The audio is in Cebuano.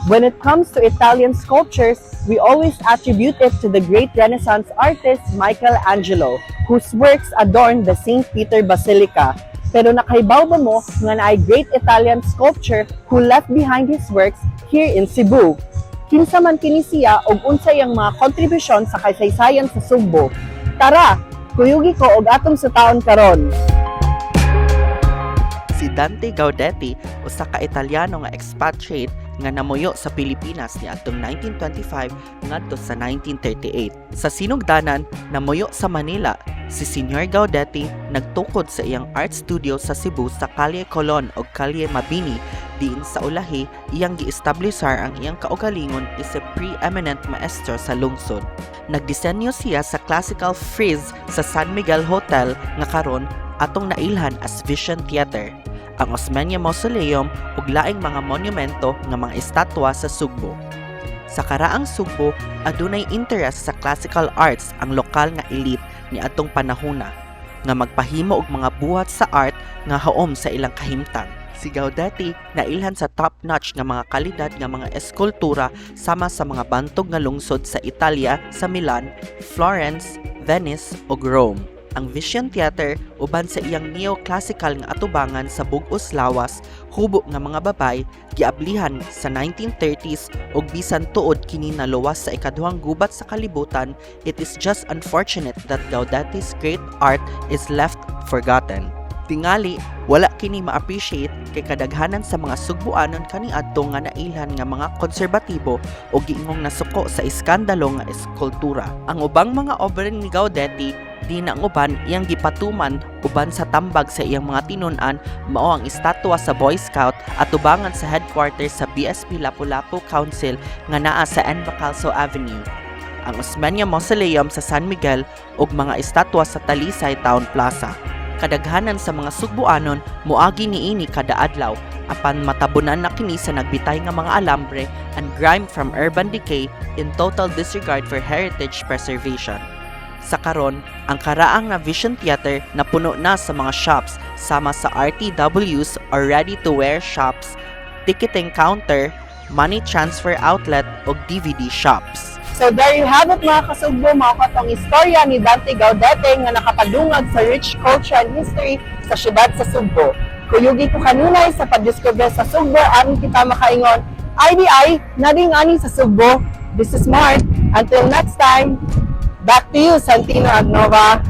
When it comes to Italian sculptures, we always attribute it to the great Renaissance artist Michelangelo, whose works adorn the St. Peter Basilica. Pero nakaibaw ba mo nga naay great Italian sculpture who left behind his works here in Cebu? Kinsa man kini siya ug unsay ang mga kontribusyon sa kasaysayan sa Sugbo? Tara, kuyugi ko og atong sutaon karon. Si Dante Gaudetti, usa ka Italyano nga expatriate nga namuyo sa Pilipinas niadtong 1925 ngadto sa 1938. Sa sinugdanan, namuyo sa Manila. Si Senior Gaudetti nagtukod sa iyang art studio sa Cebu sa Kalye Colon ug Kalye Mabini, diin sa ulahi iyang gi-establishar ang iyang kaugalingon isip preeminent maestro sa lungsod. Nagdisenyo siya sa classical frieze sa San Miguel Hotel nga karon atong nailhan as Vision Theater, ang Osmeña Mausoleum ug laing mga monumento nga mga estatwa sa Sugbo. Sa karaang Sugbo, adunay interest sa classical arts ang lokal nga elite niadtong panahona nga magpahimo og mga buhat sa art nga haom sa ilang kahimtang. Si Gaudetti nailhan sa top-notch nga mga kalidad nga mga eskultura sama sa mga bantog nga lungsod sa Italia sa Milan, Florence, Venice ug Rome. Ang Vision Theater uban sa iyang neoclassical nga atubangan sa bug-os lawas, hubo nga mga babay, giablihan sa 1930s ug bisan tuod kini naluwas sa ikaduhang gubat sa kalibutan, it is just unfortunate that Gaudetti's great art is left forgotten. Tingali, wala kini ma-appreciate kay kadaghanan sa mga Sugbuanon kaniadto nga nailhan nga mga konserbatibo o giingong nasuko sa iskandalo nga eskultura. Ang ubang mga obra ni Gaudetti di na ang uban iyang gipatuman uban sa tambag sa iyang mga tinun-an, mao ang estatwa sa Boy Scout at tubangan sa headquarters sa BSP Lapu-Lapu Council nga naa sa N. Bacalso Avenue, ang Osmeña Mausoleum sa San Miguel ug mga estatwa sa Talisay Town Plaza. Kadaghanan sa mga Sugbuanon moagi niini kada adlaw apan matabunan na kini sa nagbitay nga mga alambre and grime from urban decay in total disregard for heritage preservation. Sa karon, ang karaang na Vision Theater napuno na sa mga shops sama sa RTWs or ready-to-wear shops, ticketing counter, money transfer outlet ug DVD shops. So there you have it, mga kasugbo, mao katong istorya ni Dante Gaudete nga nakapadungag sa rich culture and history sa syudad sa Sugbo. Kuyugi ko kanunay sa pagdiskubre sa Sugbo aron kita makaingon, IDI, nading ani sa Sugbo. This is Mark. Until next time, back to you, Santino Agnova.